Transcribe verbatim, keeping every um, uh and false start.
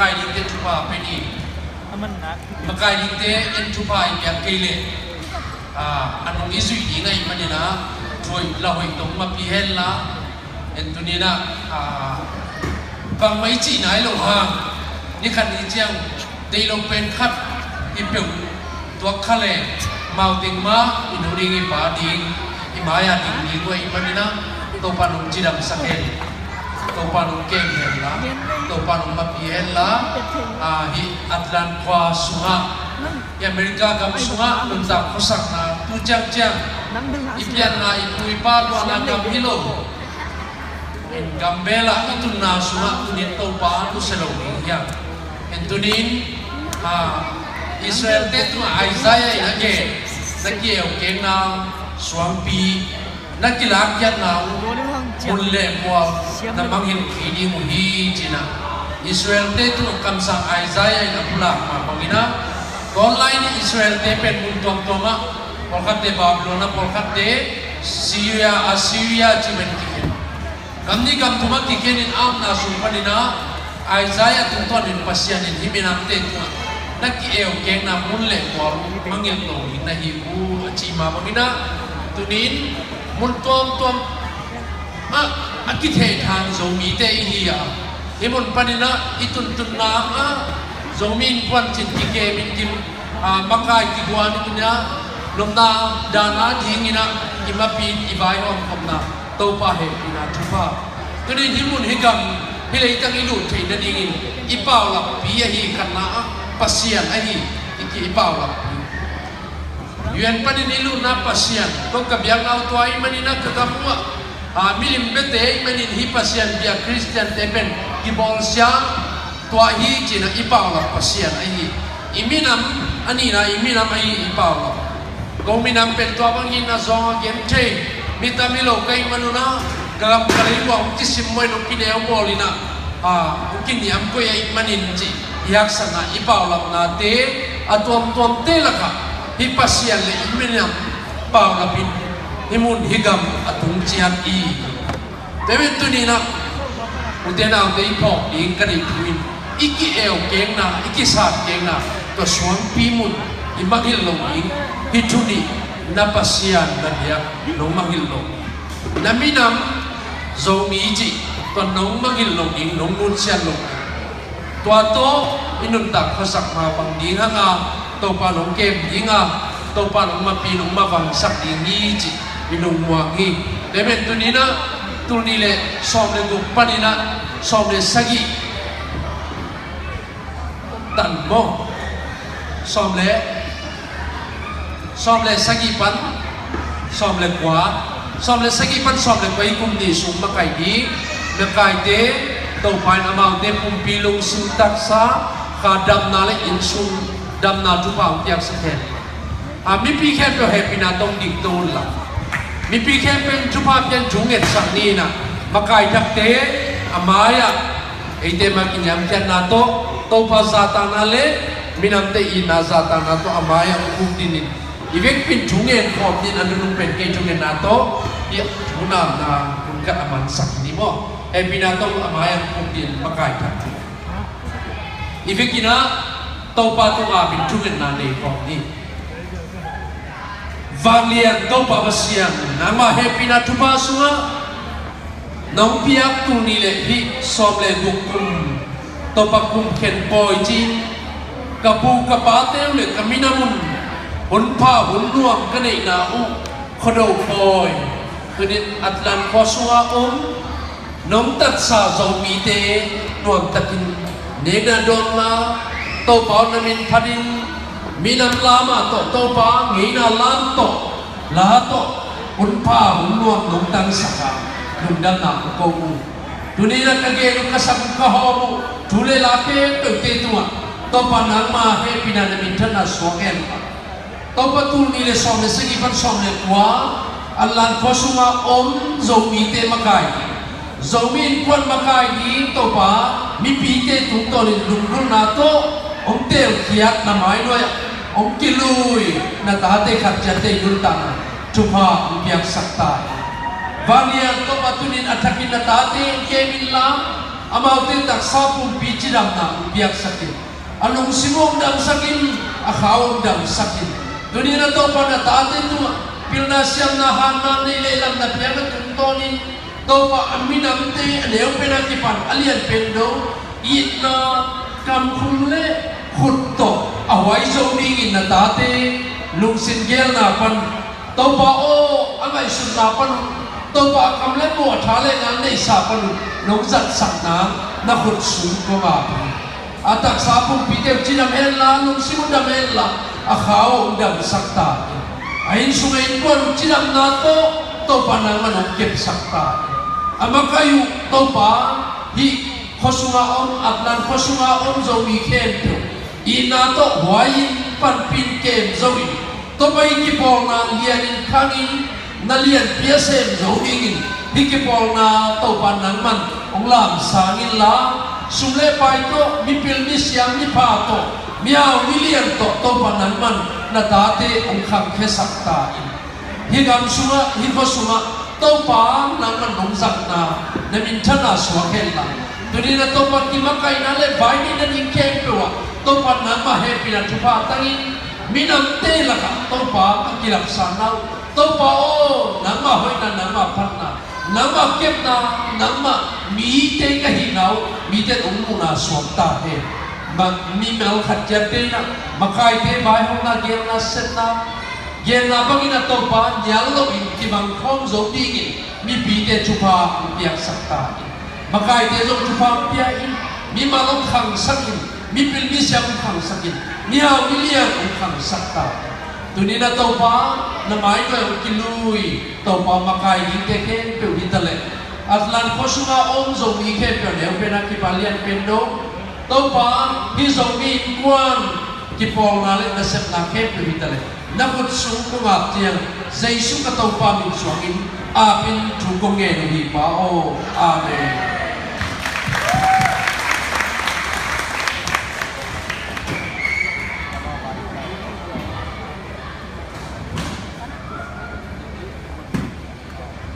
Makai dingte thupha pe ni. Makai dingte en thupha i piak kei leh, ah, a nung i zuih ding ahih manin ah, thu hoih la hoih tawh hong mapih hen la. En tuni-in ah, ah, bangmah i cih nai lo hang, ni khat ni ciang deih lo pen khat i peuh tuak kha leh, mau teng mah i nu ding i pa ding, i mai-ah ding ding uh ahih manin ah, Topa'n hong cidamsak hen. Topa'n hong kem hen la, Topa'n hong mapih hen la. Ah, hih Atlantic khua sungah, hih America gam sungah nuntak khuasakna tu ciangciang i pianna, i pu i pa luahna gam hi lo, in gam bel ah i tunna sungah tuni-in Topa nusia lo ding hiam? En tuni-in, ah, Israel-te tungah Isaiah in a gen, na ki-eu kekna suangpi, na kilakkiatna uh mun le mual na mangngilh kei ding uh hi, ci-in ah Israel-te tungah kamsang Isaiah in a pulak mah bangin ah, tua lai-in Israel-te pen mun tuamtuam ah, pawlkhatte Babylon ah, pawlkhatte Syria, Assyria cih bangin kikhen. Gam nih gam thum ah kikhenin a omna sung panin ah, Isaiah tungtawnin Pasian in hih minamte tungah na ki-eu kekna mun le mual mangngilh lo ding na hi uh, a ci mah bangin ah, tuni-in mun tuamtuam ah a kithehthang Zomite i hi a, hih mun panin ah i tuntunna ah Zomi Innkuan ci-in kikemin kim, ah, makai kiguanin ah, nopna dan a dingin ah i mapin i vaihawm khopna Topa hehpihna thupha. Tuni-in hih mun hih gam, hih leitang i lut theih nadingin i paulappi ahi khatna ah Pasian ahi i ki, i paulappi. U N panin i lutna Pasian, tua ka biakna uh tua ahih manin ah ka gam uh ah, ah, milim biate ahih manin hih Pasian bia Khristiante pen kibawlsia tua hi, ci-in ah i paulap Pasian ahi. I minam, a nihna i minam ahi i paulap. Ko minam pen tua bangin a zawng a gen thei mi tam hi lo ka hih manun ah, ka gam ka lei uh ah hong kisim mawh in hong kineu bawl in ah, ah, hong kiniam koih ahih manin cih i haksatna, i paulapnate a tuamtuamte lakah hih Pasian le i minam paulap in hih mun hih gam a tung ciat hi. Tua ahih manin tuni-in ah, ute naute, i phawk ding ka deih thu in, i ki-eu kekna, i kisat kekna, tua suangpi mun i mangngilh lo ding. Hih thu nih, na Pasian na biak nong mangngilh lo, na minam Zomi cih tua nong mangngilh lo ding, nong nusiat lo ding. Tua tawh i nuntak khuasak mah bang ding hang a, Topa nong kem ding a, Topa nong mapi, nong mavangsak ding hi cih i lungmuang hi. Tua ahih manin tuni-in ah, tul nih le sawm le guk panin ah sawm le sagih tan maw? Sawm le Sawm le sagih pan sawm le kua, sawm le sagih pan sawm le kua i kum nih sung makai ding makaite, Topa in amaute pumpi lungsim taksa, kha damna le innsung damna thupha hong piaksak hen. A, mipi khempeuh hehpihna tawh dikto un la. Mipi khempeuh in thupha pian thu ngetsak ni in ah, makai thakte a mai-ah eite mah kiniamkhiatna tawh, Topa zahtakna le minamte itna zahtakna tawh a mai-ah hong khukdin in, i vekpi in thu ngen khawm ding a nunung pen kei thungetna tawh, i thungetna hun khat a mansak ni maw. Hehpihna tawh a mai-ah hong khukdin makai thak. I vek in ah Topa tungah ap in thungetna nei khawm ni. Vanglian Topa Pasian, nangmah hehpihna thupha sungah nong piak tul nih le hih sawm le guk kum, Topa kum khen pawi ci-in ka pu ka pate uh le ka minam un hun pha hun nuam ka neihna uh Khuado pawi, tuni-in Atlantic khua sungah om nong tatsa Zomite nuamtakin nekna dawnna, Topa aw na min phatin, minam la mah tawh, Topa ngeina lam tawh, la tawh hun pha hun nuam nong tangsak a, lungdamna ka ko uh. Tuni-in ah ka gen uh, ka sak uh, ka hawm uh thu le la khempeuhte tungah Topa nangma hehpihna, na minthanna suak hen. Topa, tul nih le sawm le sagih pan sawm le kua Atlantic khua sungah om Zomite makai, Zomi Innkuan makai ding Topa, mipite tungtawnin lunggulhna tawh hong telkhiat, na mainuai-ah hong kilui na tate khat ciatte i nuntakna thupha hong piaksak ta hi. Vanglian Topa, tuni-in a thakin na tate hong kem inla, Amaute taksa pumpi cidamna hong piaksak in, a lungsim uh hong damsak in, a kha uh hong damsak in. Tuni-in ah Topa na tate tungah pilna, siamna, hatna, neih le lamna piakna tungtawnin Topa a minamte a neu pen a kipan a lian pen dong itna, kamkhum le khut tawh a huai zo dingin na tate lungsim gelna pan, Topa aw, a ngaihsutna pan un, Topa a kam le muh, a tha le ngal neihsa pan un nong zatsak nang na khut sung kong ap hi. A taksa pumpite uh cidam henla, lungsim uh dam henla, a kha uh hong damsak ta in. A inn sung a innkuan uh cidamna tawh Topa nangman hong kepsak ta in. A makai uh Topa, hih khua sunga om, Atlan khua sunga om Zomi khempeuh itna tawh huai-in panpih in kem zo in, Topa hih kipawlna lianin khangin na lianpi a sem zo dingin hih kipawlna Topa nangman hong lamsang inla, sum le pai tawh, mipil misiam mipha tawh, mihau milian tawh Topa nangman na tate hong khangkhiasak ta in. Hih gam sungah, hih khua sungah Topa nangman nong zatna na minthanna suak henla, tuni-in ah Topa kimakaihna le vai neihna ding khempeuh ah Topa nangmah hehpihna thupha tangin, minamte lakah Topa ka kilapsanna uh, Topa aw, nangmah hoihna, nangmah phatna, nangmah kepna, nangmah mite ka hihna uh mite in hong muhna suak ta hen. Ma, mimal khat ciatte in ah makaite vaihawmna, gelna, sepna, gelna bangin ah Topa nial loin kibang khawm zo dingin mipite thupha hong piaksak ta in. Makaite zong thupha hong pia in, mimal hong khangsak in, mipil misiam hong khangsak in, mihau milian hong khangsak ta in. Tuni-in ah Topa na mai nuai hong kilui, Topa makai dingte khempeuh hi ta leh, Atlan khua sunga om Zomi khempeuh a neu pen a kipan a lian pen dong, Topa, hih Zomi innkuan kipawlna le nasepna khempeuh hi ta leh, na khut sung kong ap ciang, Jesu ka Topa min suangin apin thu kong ngen uh hi, Pa aw. Amen.